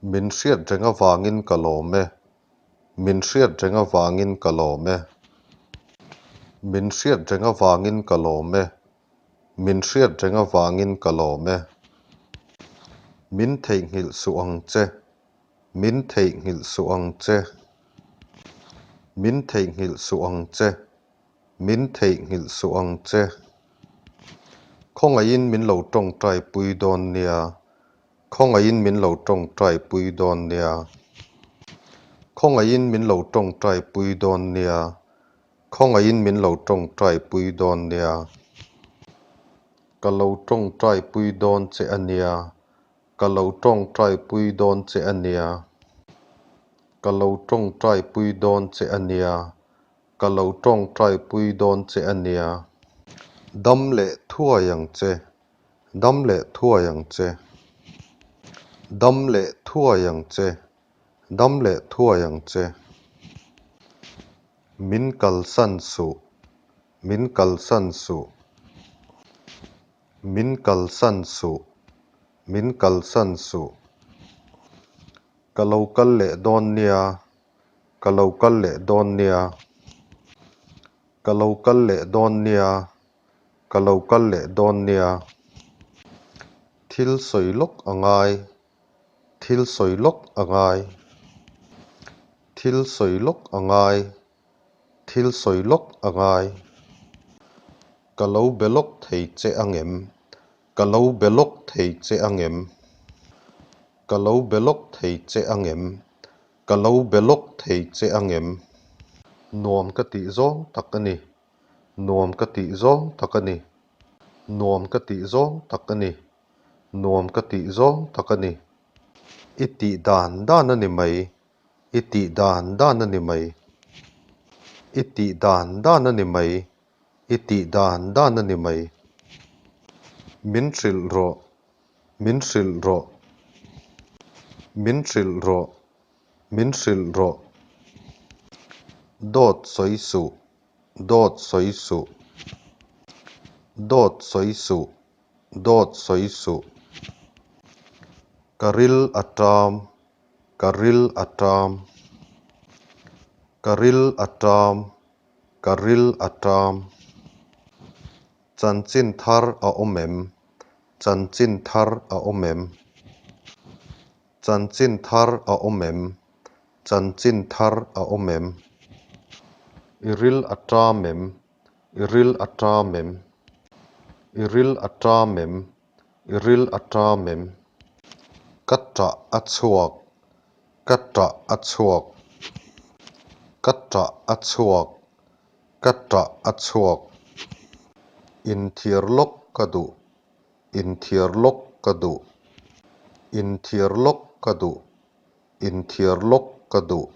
Min hriat reng avangin ka lawm e. Min hriat reng avangin ka lawm e. Min hriat reng avangin ka lawm e. Min hriat reng avangin ka lawm e. Min theihnghilh suh ang che. Min theihnghilh suh ang che. Min theihnghilh suh ang che. Min theihnghilh suh ang che. Khawngaihin min lo tawngtai pui dawn nia. Khawngaihin min lo tawngtai pui dawn nia. Khawngaihin min lo tawngtai pui dawn nia. Khawngaihin min lo tawngtai pui dawn nia. Ka lo tawngtai pui dawn che a nia. Ka lo tawngtai pui dawn che a nia. Ka lo tawngtai pui dawn che a nia. Ka lo tawngtai pui dawn che a nia. Dam leh thuai ang che. Dam leh thuai ang che. Dam leh thuai ang che. Dam leh thuai ang che. Min kalsan suh. Min kalsan suh. Min kalsan suh. Min kalsan suh. Ka lo kal leh dawn nia. Ka lo kal leh dawn nia. Ka lo kal leh dawn nia. Ka lo kal leh dawn nia. Thil sawi lawk a ngai. Thil sawi lawk a ngai. Thil sawi lawk a ngai. Thil sawi lawk a ngai. Ka lo be lawk thei che angem? Ka lo be lawk thei che angem? Ka lo be lawk thei che angem? Ka lo be lawk thei che angem? Nuam ka tih zawng tak a ni. Nuam ka tih zawng tak a ni. Nuam ka tih zawng tak a ni. Nuam ka tih zawng tak a ni. I tih dan dan a ni mai. I tih dan dan a ni mai. I tih dan dan a ni mai. I tih dan dan a ni mai. Min hrilh rawh. Min hrilh rawh. Min hrilh rawh. Min hrilh rawh. Dawt sawi suh. Dawt sawi suh. Dawt sawi suh. Dawt sawi suh. Ka ril a ṭam. Ka ril a ṭam. Ka ril a ṭam. Ka ril a ṭam. Chanchin thar a awm em? Chanchin thar a awm em? Chanchin thar a awm em? Chanchin thar a awm em? I ril a ṭam em? I ril a ṭam em? I ril a ṭam em? I ril a ṭam em? Ka ṭah a chhuak. Ka ṭah a chhuak. Ka ṭah a chhuak. Ka ṭah a chhuak. Inthiar lawk ka duh. Inthiar lawk ka duh. Inthiar lawk ka duh. Inthiar lawk ka duh.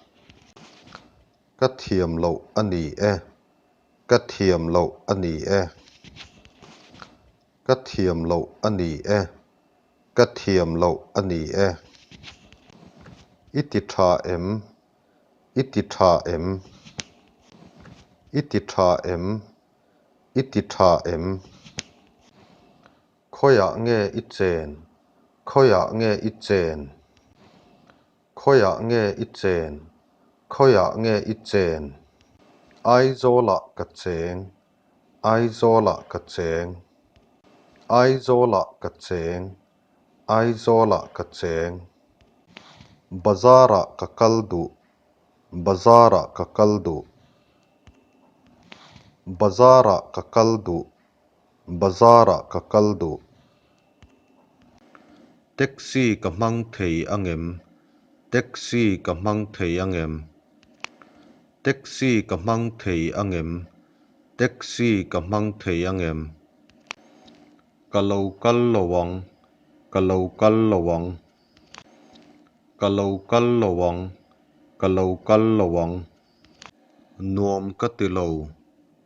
Ka thiam loh a ni e. Ka thiam loh a ni e. Ka thiam loh a ni e. Ka thiam loh a ni e. I ti tha em? I ti tha em? I ti tha em? I ti tha em? Khawiah nge i chen? Khawiah nge i chen? Khawiah nge i chen? Khawiah nge i chen? Aizawlah ka cheng. Aizawlah ka cheng. Aizawlah ka cheng. Aizawlah ka cheng. Bazarah ka kal duh. Bazarah ka kal duh. Bazarah ka kal duh. Bazarah ka kal duh. Taxi ka hmang thei angem? Taxi ka hmang thei angem? Taxi ka hmang thei angem? Taxi ka hmang thei angem? Ka lo kal lo ang. Ka lo kal lo ang. Ka lo kal lo ang. Ka lo kal lo ang. Nuam ka ti lo.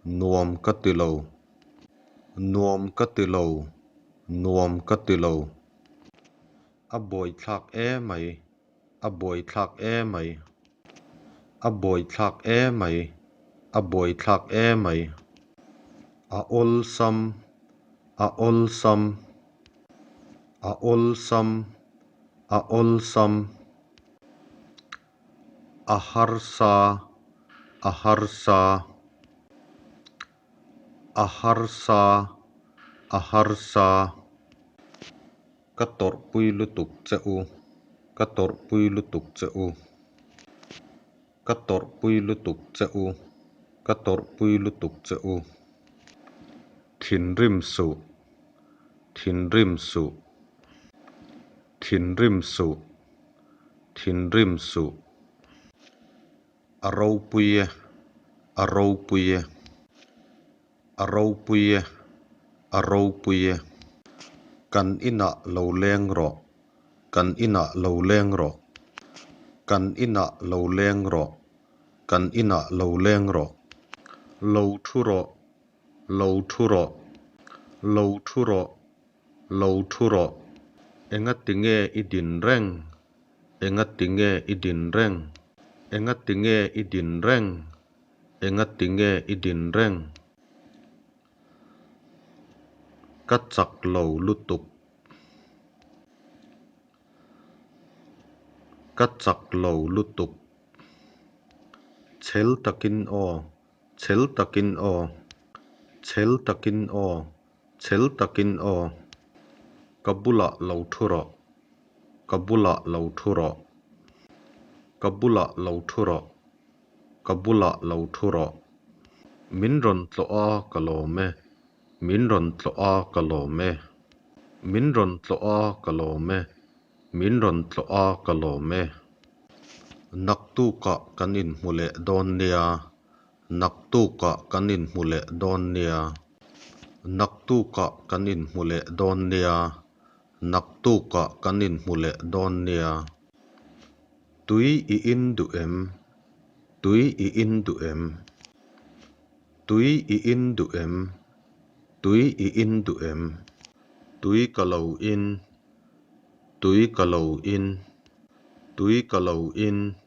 Nuam ka ti lo. Nuam ka ti lo. Nuam ka ti lo. A buaithlak e mai. A buaithlak e mai. A buaithlak e mai. A buaithlak e mai. A awlsam. A awlsam. A awlsam. A awlsam. A harsa, a harsa. A harsa, a harsa. Ka tawrhpui lutuk che u, ka tawrhpui lutuk che u. Ka tawrhpui lutuk che u, ka tawrhpui lutuk che u. Thinrim suh, thinrim suh. Thinrim suh, thinrim suh. A ropui e, a ropui e. A ropui e, a ropui e. Kan inah lo leng rawh, kan inah lo leng rawh. Kan inah lo leng rawh, kan inah lo leng rawh. Lo thu rawh, lo thu rawh. Lo thu rawh, lo thu rawh. Engati nge i din reng? Engati nge i din reng? Engati nge i din reng? Engati nge i din reng? Ka chak lo lutuk. Ka chak lo lutuk. Chhel takin aw, chhel takin aw. Chhel takin aw, chhel takin aw. Ka bulah lo thu rawh, ka bulah lo thu rawh. Ka bulah lo thu rawh. Ka bulah lo thu rawh. Min rawn tlawh a ka lawm e. Min rawn tlawh a ka lawm e. Min rawn tlawh a ka lawm e. Min rawn tlawh a ka lawm e. Naktukah kan inhmu leh dawn nia. Naktukah kan inhmu leh dawn nia. Naktukah kan inhmu leh dawn nia. Naktukah kan inhmu leh dawn nia. Tui i in duh em? Tui i in duh em? Tui i in duh em? Tui i in duh em? Tui ka lo in. Tui ka lo in. Tui ka lo in.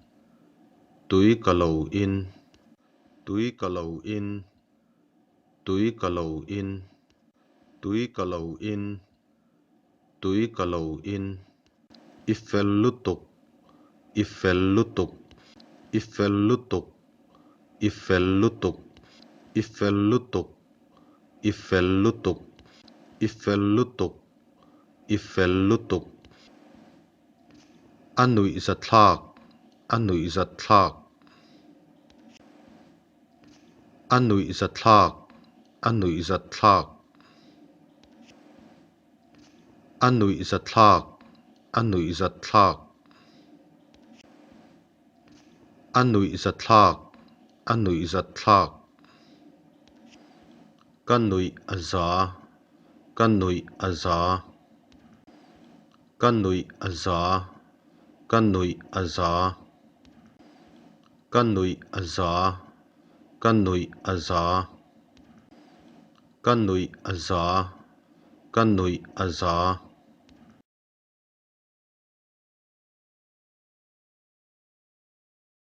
Tui ka lo in. Tui ka lo in. Tui ka lo in. Tui ka lo in. Tui ka lo in. I fel lutuk, i fel lutuk, i fel lutuk, i fel lutuk, i fel lutuk, i fel lutuk, i fel lutuk, i fel lutuk. A nuihzathlak, a nuihzatthlak. A nuihzathlak, a nuihzatthlak. A nuihzathlak, a nuihzatthlak. A nuihzathlak, a nuihzatthlak. Ka nuih a za, ka nuih a za. Ka nuih a za, ka nuih a za. Ka nuih a za, ka nuih a za. Ka nuih a za, ka nuih a za.